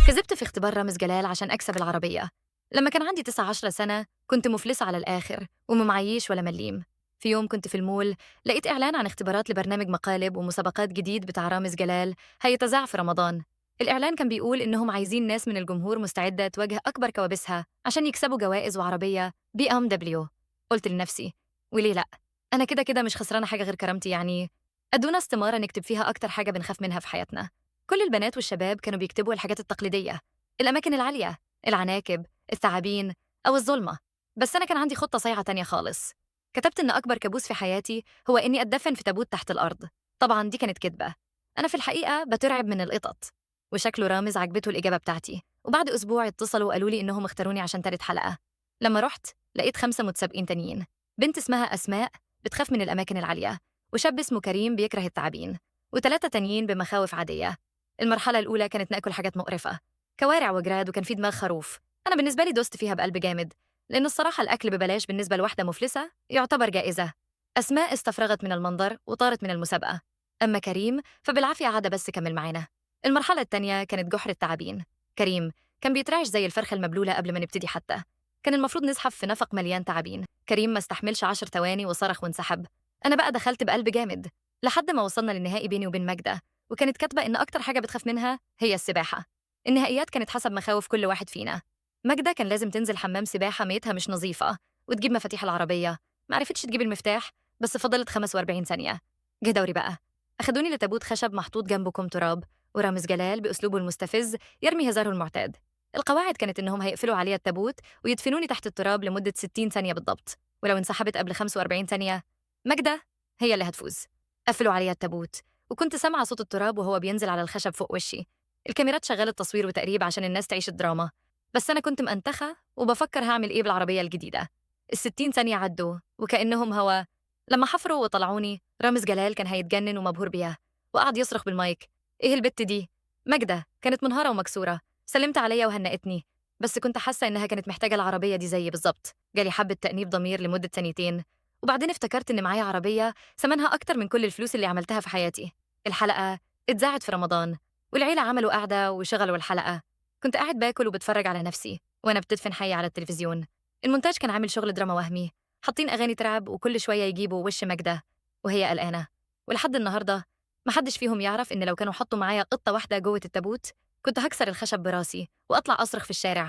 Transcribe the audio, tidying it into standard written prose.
كذبت في اختبار رامز جلال عشان أكسب العربية. لما كان عندي 19 سنة كنت مفلسة على الآخر وما معيش ولا مليم. في يوم كنت في المول لقيت إعلان عن اختبارات لبرنامج مقالب ومسابقات جديد بتاع رامز جلال هيتذاع في رمضان. الإعلان كان بيقول إنهم عايزين ناس من الجمهور مستعدة تواجه أكبر كوابيسها عشان يكسبوا جوائز وعربية BMW. قلت لنفسي وليه لأ؟ أنا كده كده مش خسرانة حاجة غير كرامتي يعني. أدونا استمارة نكتب فيها أكتر حاجة بنخاف منها في حياتنا. كل البنات والشباب كانوا بيكتبوا الحاجات التقليدية، الأماكن العالية، العناكب، الثعابين أو الظلمة. بس أنا كان عندي خطة صايعة تانية خالص. كتبت إن أكبر كابوس في حياتي هو إني أتدفن في تابوت تحت الأرض. طبعاً دي كانت كدبة، أنا في الحقيقة بترعب من القطط. وشكله رامز عجبته الإجابة بتاعتي، وبعد أسبوع اتصلوا وقالوا لي إنهم اختاروني عشان تالت حلقة. لما رحت لقيت 5 متسابقين تانيين، بنت اسمها أسماء بتخاف من الأماكن العالية، وشاب اسمه كريم بيكره الثعابين، و3 تانيين بمخاوف عادية. المرحلة الأولى كانت ناكل حاجات مقرفة، كوارع وجراد، وكان في دماغ خروف. أنا بالنسبة لي دوست فيها بقلب جامد، لأن الصراحة الأكل ببلاش بالنسبة لواحدة مفلسة يعتبر جائزة. أسماء استفرغت من المنظر وطارت من المسابقة، أما كريم فبالعافية عاد بس كمل معانا. المرحلة التانية كانت جحر الثعابين. كريم كان بيترعش زي الفرخة المبلولة قبل ما نبتدي حتى. كان المفروض نزحف في نفق مليان تعابين. كريم ما استحملش 10 ثواني وصرخ وانسحب. أنا بقى دخلت بقلب جامد لحد ما وصلنا للنهائي بيني وبين ماجدة، وكانت كاتبة إن أكتر حاجة بتخاف منها هي السباحة. النهائيات كانت حسب مخاوف كل واحد فينا. ماجدة كان لازم تنزل حمام سباحة ميتها مش نظيفة وتجيب مفاتيح العربية. ما عرفتش تجيب المفتاح، بس فضلت 45 ثانية. جه دوري بقى. أخدوني لتابوت خشب محطوط جنبه كوم تراب، ورامز جلال بأسلوبه المستفز يرمي هزاره المعتاد. القواعد كانت إنهم هيقفلوا عليا التابوت ويدفنوني تحت التراب لمدة 60 ثانية بالضبط، ولو انسحبت قبل 45 ثانية ماجدة هي اللي هتفوز. قفلوا عليا التابوت، وكنت سامعة صوت التراب وهو بينزل على الخشب فوق وشي. الكاميرات شغالة تصوير وتقريب عشان الناس تعيش الدراما، بس أنا كنت مأنتخة وبفكر هعمل إيه بالعربية الجديدة. ال60 ثانية عدوا وكأنهم هوا. لما حفروا وطلعوني رامز جلال كان هيتجنن ومبهور بيها، وقعد يصرخ بالمايك إيه البت دي؟ ماجدة كانت منهارة ومكسورة، سلمت عليا وهنأتني، بس كنت حاسة إنها كانت محتاجة العربية دي زيي بالظبط. جالي حبة تأنيب ضمير لمدة ثانيتين، وبعدين افتكرت إن معايا عربية ثمنها أكتر من كل الفلوس اللي عملتها في حياتي. الحلقة اتذاعت في رمضان، والعيلة عملوا قعدة وشغلوا الحلقة. كنت قاعد باكل وبتفرج على نفسي وأنا بتدفن حية على التلفزيون. المونتاج كان عامل شغل دراما وهمي، حاطين أغاني ترعب وكل شوية يجيبوا وش ماجدة وهي قلقانة. ولحد النهاردة محدش فيهم يعرف إن لو كانوا حطوا معايا قطة واحدة جوه التابوت كنت هكسر الخشب براسي وأطلع أصرخ في الشارع.